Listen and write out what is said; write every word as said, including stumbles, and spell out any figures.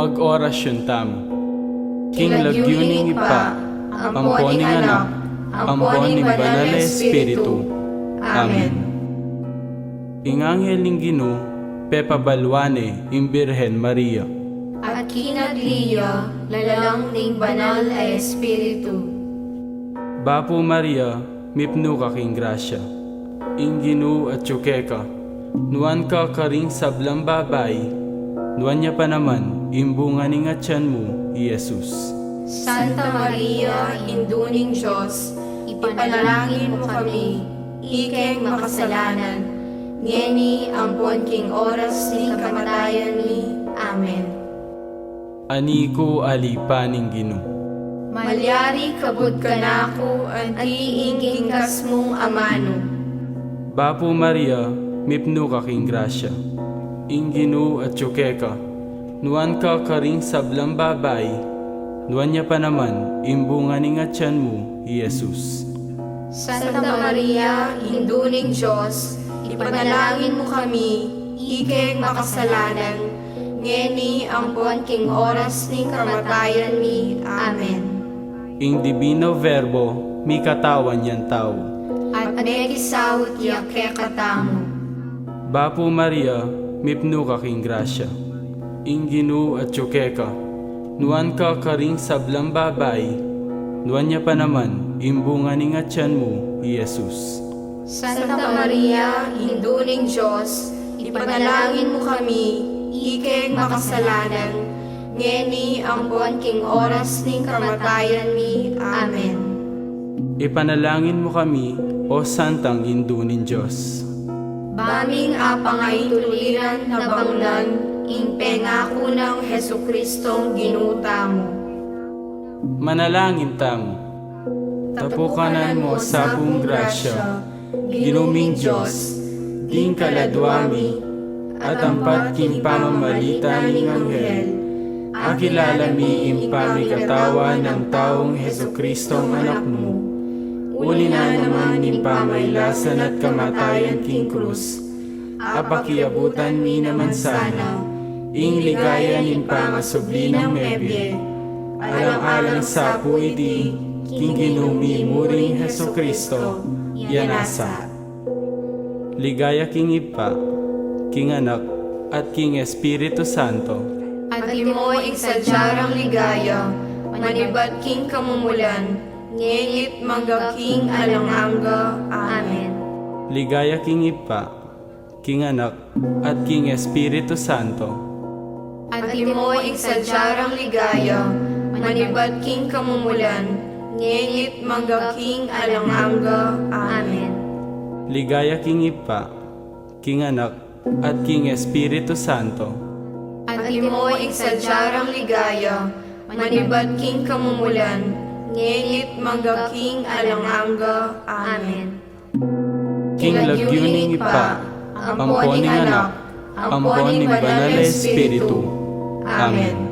Mag-orasyun tamu. King lagyu ning Ibpa, ampo ning Anak, ampo ning Banal a Espiritu. Amen. Ing anghel ning Ginu pepabalwan ne ing Birhen Maria. At kinagli ya lalang ning Banal a Espiritu. Bapu Maria, mipnu ka king grasya, ing Ginu atyu keka. Nuan ka karing sablang babai, nuan ya pa naman ing bunga ning atian mu, i Jesus. Santa Maria, Indu ning Dios, ipanalangin mu kami ikeng makasalanan, ngeni ampon king oras ning kamatayan mi. Amen. Ani ku, Alipan ning Ginu. Malyari kabud kanaku anti ing kingkas mung amanu. Bapu Maria, mipnu ka king grasya, ing Ginu atyu keka. Nuan ka karing sablang babai, nuan ya pa naman ing bunga ning atian mu, i Jesus. Santa Maria, Indu ning Dios, ipanalangin mu kami ikeng makasalanan, ngeni ampon king oras ning kamatayan mi. Amen. Ing Divino Verbo mikatawan yang tau. At mekisaut ya kekatamu. Bapu Maria, mipnu ka king grasya, ing Ginu atyu keka. Nuan ka karing sablang babai, nuan ya pa naman ing bunga ning atian mu, i Jesus. Santa Maria, Indu ning Dios, ipanalangin mu kami ikeng makasalanan, ngeni ampon king oras ning kamatayan mi. Amen. Ipanalangin mu kami, O Santang Indu ning Dios. Ba ming apangaituliran na bangnan ing pengaku nang Jesucristong Ginu tamu. Manalangin tamu. Tapukanan mu sa bung grasya, Ginu ming Dios, ding kaladua mi, at ampat king pamamalita ning anghel, akilala mi ing pamikatawan nang taung Jesucristong Anak mu, uli na naman ning pamailasan at kamatayan king krus, apakiabutan mi naman sana ing ligaya ning pangasubli nang mebie, alang-alang sa pu iti king Ginu mi muring Jesucristo, ya nasa. Ligaya king Ibpa, king Anak, at king Espiritu Santo. Antimo ing sadya rang ligaya, manibat king kamumulan, ngeni't mangga king alang angga. Amen. Ligaya king Ibpa, king Anak, at king Espiritu Santo. Antimo ing sadya rang ligaya, manibat king kamumulan, ngeni't mangga king alang angga. Amen. Ligaya king Ibpa, king Anak, at king Espiritu Santo. Antimo ing sadya rang ligaya, manibat king kamumulan, ngeni't mangga king alang angga. Amen. King lagyu ning Ibpa, ampo ning Anak, ampo ning Banal a Espiritu. Amen.